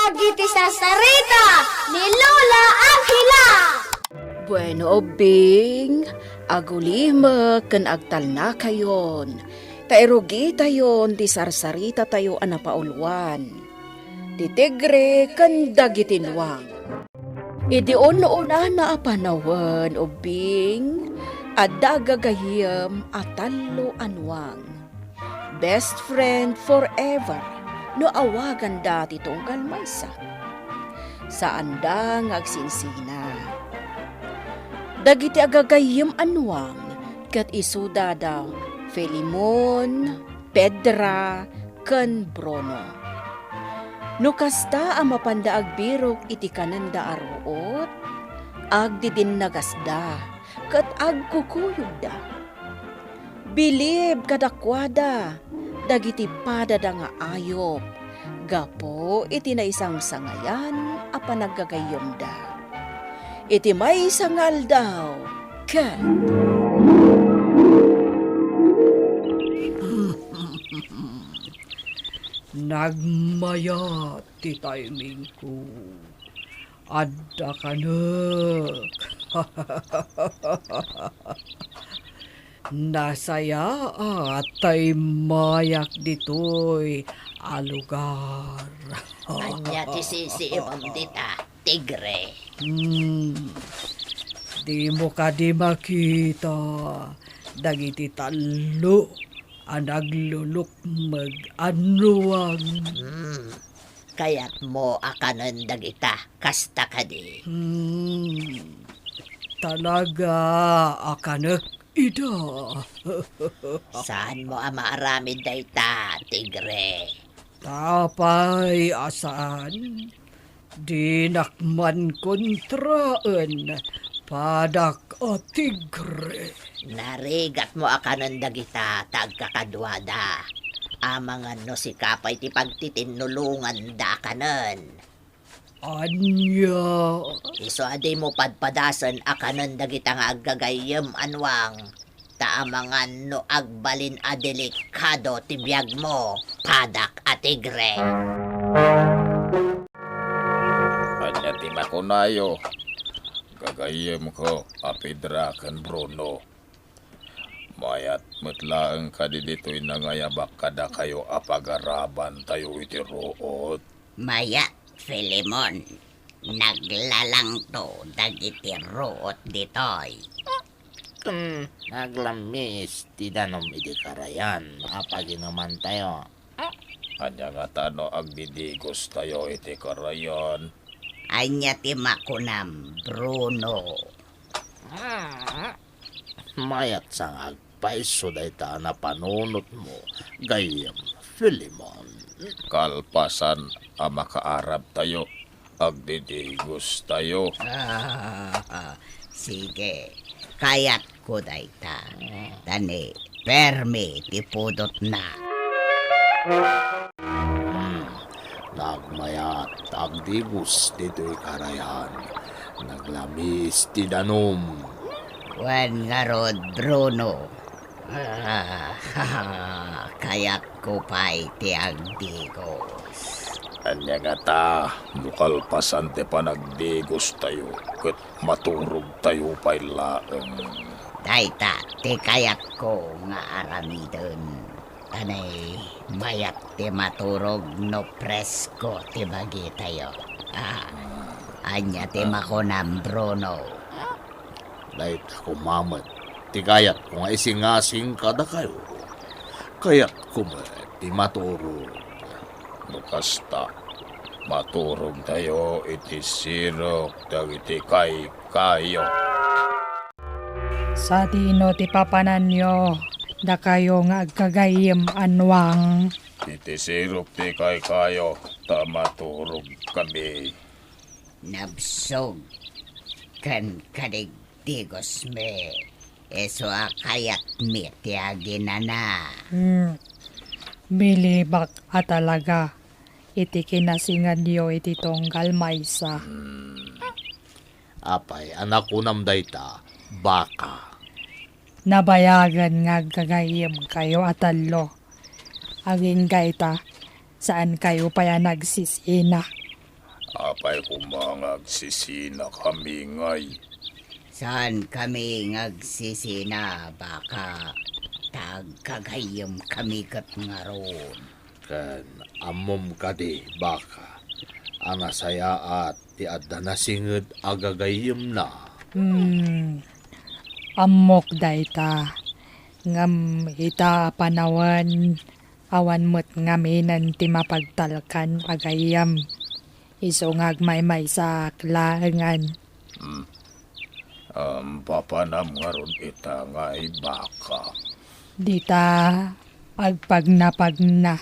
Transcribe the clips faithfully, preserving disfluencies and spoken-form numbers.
Dagiti sarsarita ni Lola Angela. Bueno, ubbing, agulimek ken agtalnakayon, ta irugitayon ti sarsaritatayo a napauluan, ti tigre ken dagiti nuang. Idi un-unana a panawen, ubbing, adda agagayyem a tallo a nuang. Best friend forever no awaganda ti tunggal maysa. Saanda nga agsinsina. Dagiti agagayyem a nuang ket isuda da Filemon, Pedra, ken Bruno. No kasta a mapanda agbirok iti kanenda a ruot, agdidinnagasda ket agkukuyogda. Bilib kadakuada dagiti padada nga ayup gapu iti naisangsangayan a panaggagayyemda. Iti maysa nga aldaw, ket nagmayat ti timingko. Adda kanek. Nasayaat ta immayak ditoy a lugar. Ania ti sisiimem dita, tigre? Hmm. Dimo kadi makita dagiti tallo a naglulukmeg a nuang? Hmm. Kayatmo a kanen dagita, kasta kadi? Hmm, talaga a kanek ida. Saanmo a maaramid dayta, tigre? Apay a saan, dinak man kontraen, padak a tigre. Narigatmo a kanen dagita ta agkakaduada. Amangan no sika pay ti pagtitinnulonganda a kanen. Ania? Isu a dimo padpadasen a kanen dagita nga aggagayyem a nuang, ta amangan no agbalin a delikado ti biagmo, padak a tigre. Ania ti makunayo, gagayyemko a Pedra ken Bruno? Mayat met laeng kadi ditoy nangayabak kadakayo a pagarabantayo iti ruot? Mayat, Filemon. Naglalangto dagiti ruot ditoy. Ken naglamis ti danum iti karayan a paginemantayo. Ania ngata no agdidigostayo iti karayan? Ania ti makunam, Bruno? Mayat sa nga agpayso dayta a napanunotmo, gayyem Filemon. Kalpasan a makaarabtayo, agdidigostayo. Ah, sige, kayatko dayta. Ta ni, permi ti pudotna. Hmm, nagmayat, agdigos ditoy karayan. Naglamis ti danum. Wen ngarud, Bruno. Ah, kayatko pay ti agdigos. Ania ngata, no kalpasan ti panagdigostayo, ket maturogtayo pay laeng. Dayta ti kayatko nga aramiden. Anay, mayat ti maturog no presko ti bagitayo. Ah, ania ti makunam, Bruno? Dayta koma met ti kayatko nga isingasing kadakayo. Kayatko met ti maturog. No kasta, maturogtayo iti sirok dagiti kaykayo. Sadino ti papananyo, dakayo nga aggagayyem a nuang? Iti sirok ti kaykayo, ta maturogkami. Nabsog ken kadigdigosmi, isu a kayatmi ti aginana. Hmm. Bilibak a talaga iti kinasinganyo iti tunggal maysa. Hmm. Apay a nakunam dayta, baka? Nabayagen nga aggagayyemkayo a tallo. Agingga ita, saankayo pay a nagsisina. Apay koma nga agsisinakami ngay? Saankami nga agsisina, baka, ta agkagayyemkami ket ngarud. Ken ammom kadi, baka, a nasayaat ti adda nasinged a gagayyemna? Hmm, ammok dayta. Ngem ita a panawen, awan met ngaminen ti mapagtalkan a gayyem. Isu nga agmaymaysaak laengen. Hmm. Am, papanam ngarud ita ngay, baka? Dita agpagnapagna.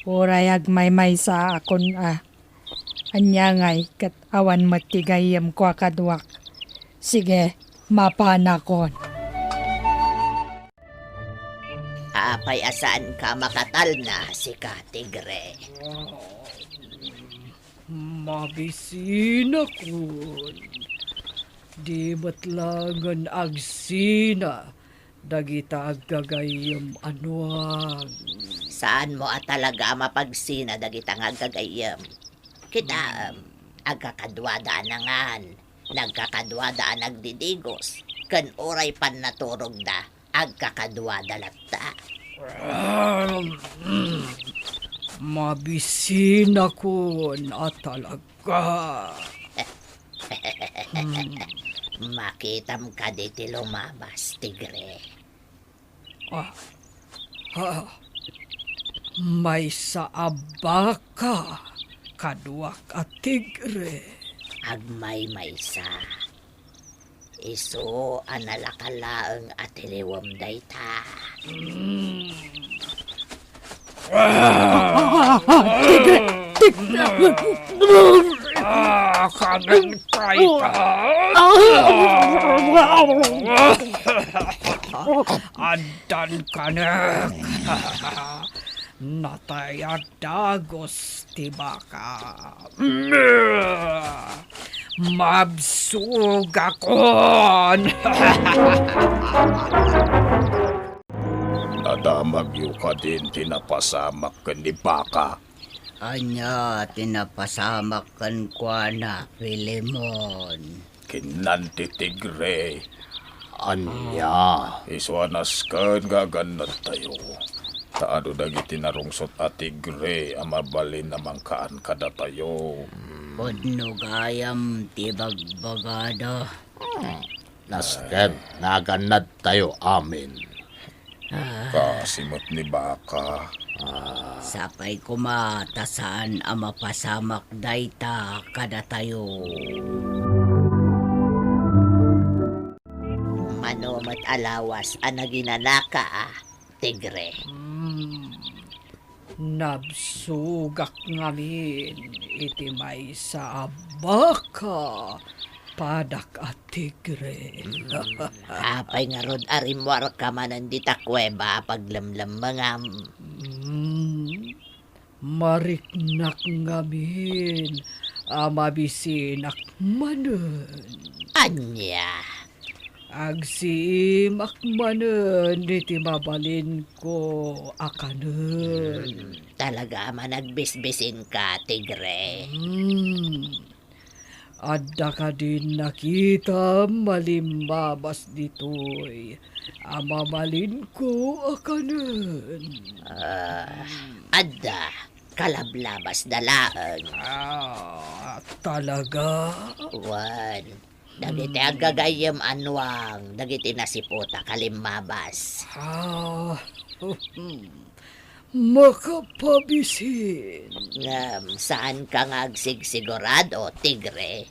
Uray agmaymaysaakon a. Ania ngay ket awan met ti gayyemko a kaduak. Sige, mapanakon. Apay a saanka makatalna, sika, Tigre? Mabisinakon. Di met laengen agsina dagita aggagayyem a nuang. Saanmo a talaga a mapagsina dagita nga aggagayyem? Kitaem, agkakaduada a nangan, nagkakaduada a nagdidigos, ken uray pannaturogda, agkakaduada latta. Mabisinakon a talaga. Hmm. Makitam kadi ti lumabas, Tigre? Ah, ha, maysa a baka kaduak a tigre. Agmaymaysa. Isu a nalaka laeng a tiliwem dayta. Mm. Tigre! Tig-, Ah, kanen kay ka. Addan kanek. Natay a dagos ti baka. Mabsugakon. Nadamagyo kadin ti napasamak ken ni baka. Ania ti napasamak kenkuana, Filemon? Kinnan ti tigre. Ania? Isu a nasken nga agannadtayo. Ta adu dagiti narungsot a tigre a mabalin a mangkaan kadatayo. Pudno gayam ti bagbagada. Hmm. Nasken nga agannadtayo amin. Ah. Kaasi met ni baka. Ah. Sapay koma ta saan a mapasamak dayta kadatayo. Mano met a lawas a naginanaka, a, tigre? Hmm. Nabsugak ngamin iti maysa a baka padak a tigre. Mm, apay ngarud a rimmuarka manen dita kueba a paglemlemmengam? Mm, mariknak ngamin a mabisinak manen. Ania? Agsiimak manen iti mabalinko a kanen. Hmm, talaga a managbisbisinka, tigre. Hmm. Adda kadin nakitam a limmabas ditoy a mabalinko a kanen? Ah, adda. Kalablabasda laeng. Ah, talaga? Wen. Dagiti Hmm. aggagayyem a nuang, dagiti nasiputak a limmabas. Ah, makapabisin. Ngem, saanka nga agsigsigurado, tigre.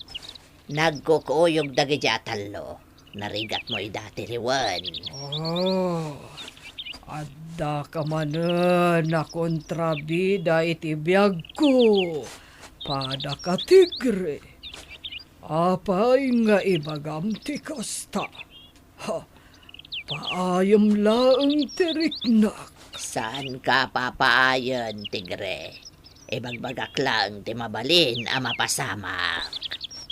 Nagkukuyog dagiti a tallo. Narigatmo ida ti riwen. Oh, addaka manen a kontrabida iti biagko, padak a tigre. Apay nga ibagam ti kasta? Ha, paayem laeng ti riknak. Saanka papaayen, tigre. Ibagbagak laeng ti mabalin a mapasamak.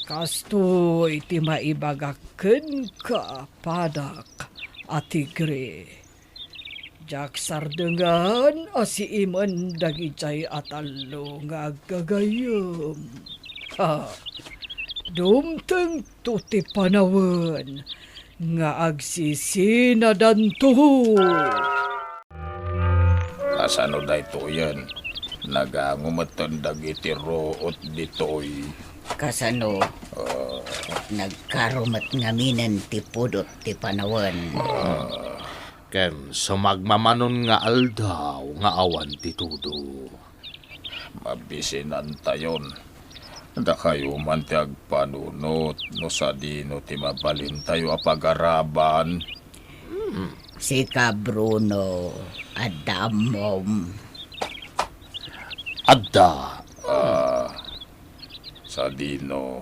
Kastoy ti maibagak kenka, padak a tigre. Diak sardengan a siimen dagidiay a tallo nga aggagayyem. Ha, dumtengto ti panawen nga agsisinadanto. Kasano daytoyen? Nagango metten dagiti ruot ditoy. Kasano? Ah. Nagkaro met ngaminen ti pudot ti panawen. Ah. Ken sumagmamanon nga aldaw nga awan ti tudo. Mabisinantayon. Dakayo man ti agpanunot no sadino ti mabalintayo a pagaraban. Hmm. Sika, Bruno, adda ammom? Adda. Ah, sadino?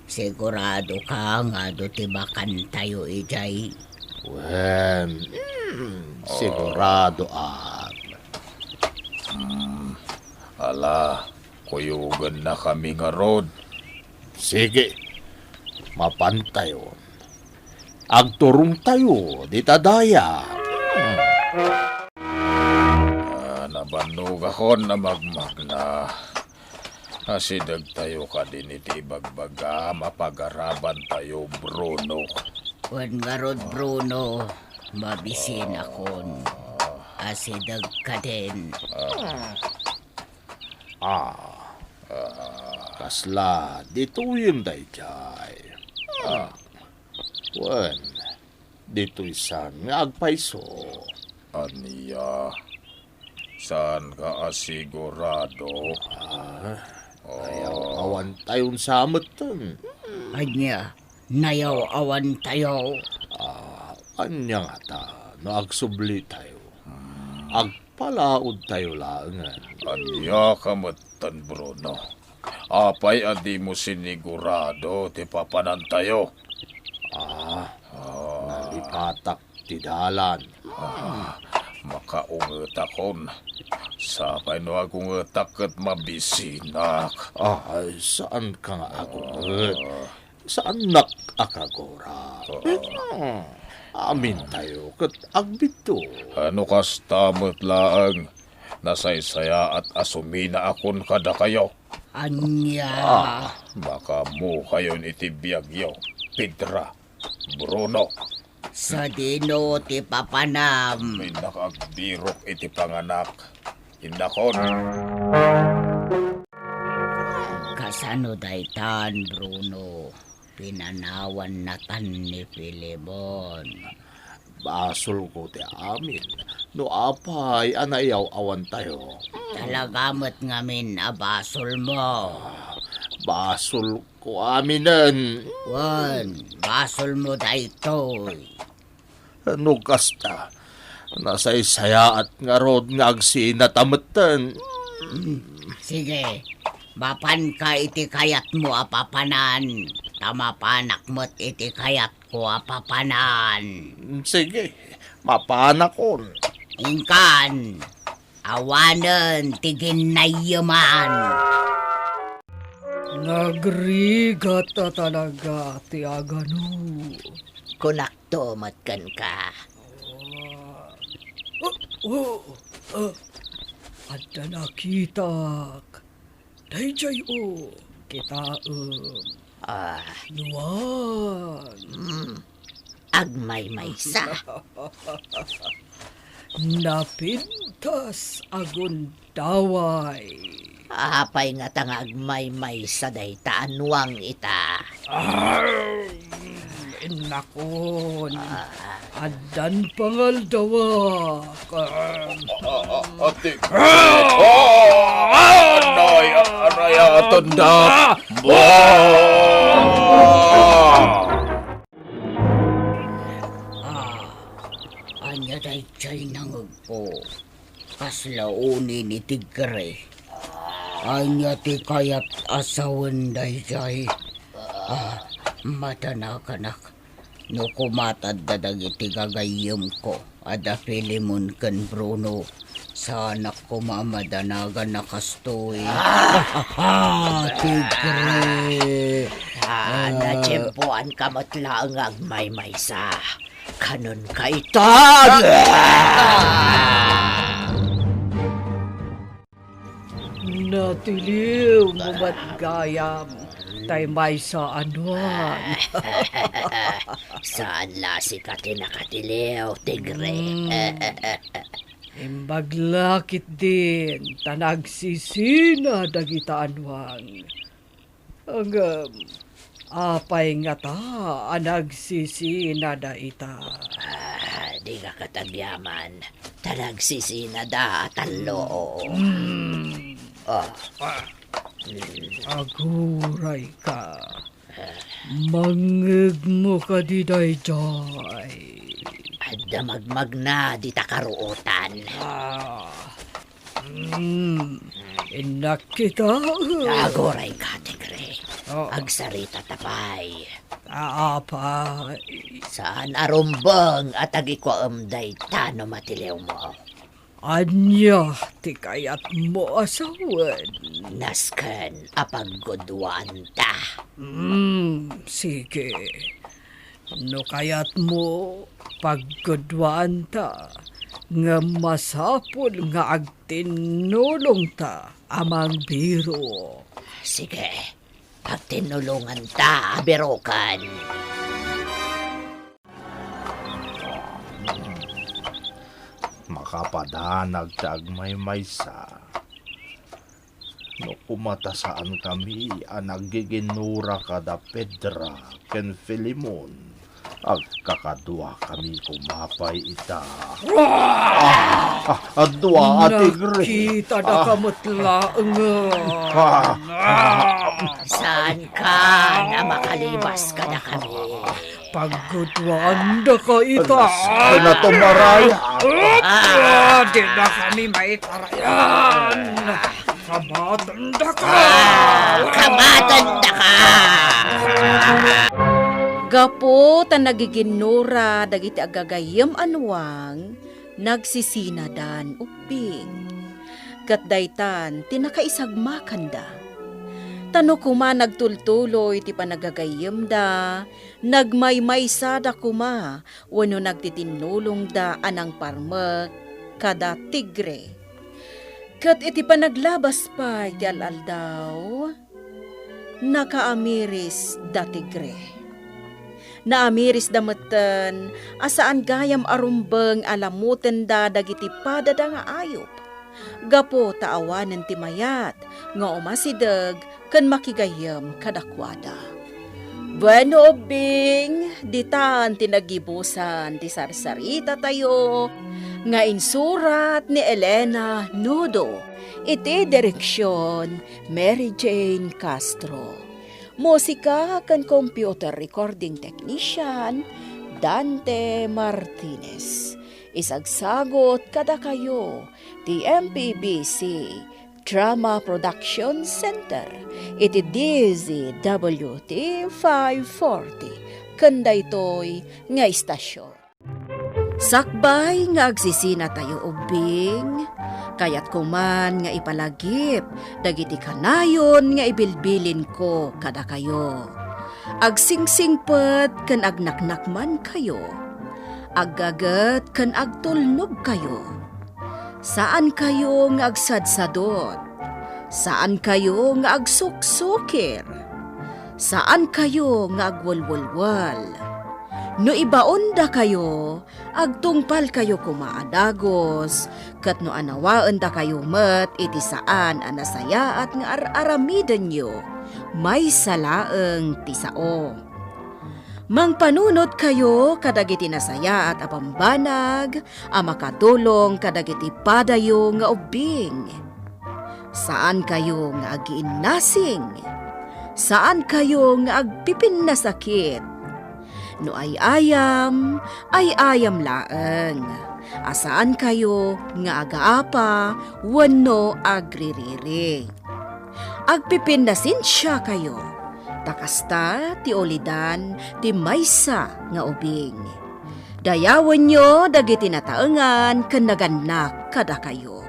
Sigurado ka nga adu ti bakantayo idiay? Wen, mm, sigurado ak. Mm, ala, kuyogennakami ngarud. Sige, mapantayon. Agturongtayo dita daya. Mm. Ah, nabannogakon a magmagna. Asidegtayo kadin iti ibagbagam a pagarabantayo, Bruno. Wen ngarud, Bruno, mabisinakon. Asideg kadin. Ah. Ah. Kasla, ditoyen daydiay. Ah. Wen, ditoy saan nga agpayso? Ania? Saanka a sigurado? Ah, oh. Nayaw-awantayon sa metten. Ania? Nayaw-awantayo? Ah, ania ngata no agsublitayo? Hmm. Agpalaodtayo laengen. Ania ka metten, Bruno? Apay a dimo sinigurado ti papanantayo? Ah, ah, nalipatak ti dalan. Ah, makaungetakon. Sapay no agungetak ket mabisinak. Ah, saanka nga agunget. Ah. Saannak a kagura. Ah. Hmm. Amintayo ket agbiddut. Ano kasta met laeng? Nasaysayaat a suminaakon kadakayo. Ania? Ah, makaammokayon iti biagyo, Pedra, Bruno. Sadino ti papanam? Innak agbirok iti panganak. Innakon. Kasano daytan, Bruno? Pinanawannatan ni Filemon. Basolko ti amin no apay a nayaw-awantayo. Talaga met ngamin a basolmo. Basolko aminen. Wen, basolmo daytoy. No kasta, nasaysayaat ngarud nga agsinata metten. Hmm, sige, mapanka iti kayatmo a papanan, ta mapanak met iti kayatko a papanan. Sige, mapanakon. Inkan, awanen ti ginnayyeman. Nagrigat a talaga ti agano. Kunakto met kenka. Oh, oh, oh, adda nakitak. Daydiay, o, kitaem. Ah. Nuan. Hmm. Agmaymaysa. Napintas a gundaway. Apay ngata nga agmaymaysa dayta a nuang ita? Ah, innakon. Ah. Addan pangaldawak. Ah, ah, ah, ati. Ah! Ah! Anay, aray, atonda. Ah! Ah, ania daydiay nangegko? Kasla uni ni tigre. Ania ti kayat a sawen daydiay? Ah, madanaganak. No kumatadda dagiti gagayyemko a da Filemon ken Bruno, saanak koma a madanagan a kastoy. Ah! Tigre! Ah, ah, natiempoanka met laeng nga agmaymaysa. Kanenka ita! Natiliw mo met gayam, tay maysa a nuang. Saan la sika ti nakatiliw, tigre. Mm. Imbag la ketdin ta nagsisina dagita a nuang. Ngem, apay ngata a nagsisina dayta? Ah, dika ket agyaman, ta nagsisinada a tallo. Mm. Ah. Ah. Agurayka. Mangngegmo kadi daydiay? Adda magmagna dita karuotan. Ah. Hmm, innak kita. Agurayka, tigre. Oh. Agsaritata pay. Ah, apay. Saan a rumbeng a tagikuaem dayta no matiliwmo. Ania ti kayatmo a sawen? Nasken a paggudwaanta. Hmm, sige. No kayatmo, paggudwaanta, ngem masapul nga agtinnulongta a mangbiro. Sige, agtinnulonganta a biroken. Makapadanag ti agmaymaysa. No koma ta saankami a naggiginnura kada Pedra ken Filemon, agkakaduakami koma pay ita. Ah, ah, adua a tigre. Nakitadaka met laeng. Ah, ah. Saanka a makalibas kadakami. Pagguduandaka ita. Alas ka na tumaray. Ah, dinakami maitarayan. Kamatendaka. Ah, kamatendaka. Gapu ta nagiginnura dagiti agagayyem a nuang, nagsisinadan ubbing. Ket daytan ti nakaisagmakanda. Ta no koma nagtultuloy ti panagagayyemda, nagmaymaysada koma wenno nagtitinnulongda a nangparmek kada tigre. Ket iti panaglabas pay ti al-aldaw, nakaamiris da tigre. Naamiris da metten a saan gayam a rumbeng a lamutenda dagiti padada nga ayup, gapu ta awanen ti mayat nga umasideg ken makigayyem kadakuada. Bueno, ubbing, ditan ti naggibusan ti sarsaritatayo nga insurat ni Elena Nudo, iti direksion Mary Jane Castro. Musika ken computer recording technician, Dante Martinez. Isagsagot kadakayo ti M P B C Drama Production Center iti D Z W T five forty ken daytoy nga istasyon. Sakbay nga agsisinatayo ubbing, kayatko man nga ipalagip dagiti kanayon nga ibilbilinko kadakayo. Agsingsingpet ken agnaknakmankayo. Aggaget ken agtulnogkayo. Saankayo nga agsadsadot. Saankayo nga agsuksukir. Saankayo nga agwelwelwel. No ibaondakayo, agtungpalkayo koma a dagus, ket no anawaendakayo met iti saan a nasayaat nga ar-aramidenyo, maysa laeng ti sao. Mangpanunotkayo kadagiti nasayaat a bambanag a makatulong kadagiti padayo nga ubbing. Saankayo nga agiinnasing. Saankayo nga agpipinnasakit. No ay-ayam, ay-ayam laeng. A saankayo nga agaapa wenno agririri. Agpipinnasensiakayo, ta kasta ti ulidan ti maysa nga ubing. Dayawenyo dagiti nataengan ken nagannak kadakayo.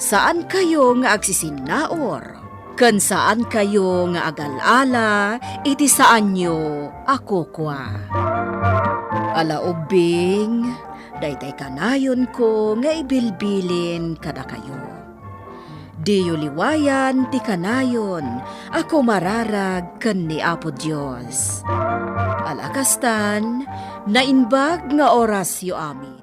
Saankayo nga agsisinnaur, ken saankayo nga agal-ala iti saanyo a kukua. Ala ubbing, daytay kanayonko nga ibilbilin kadakayo. Diyo liwayan ti kanayon a kumararag ken ni Apo Dios. Ala kastan, naimbag nga orasyo amin.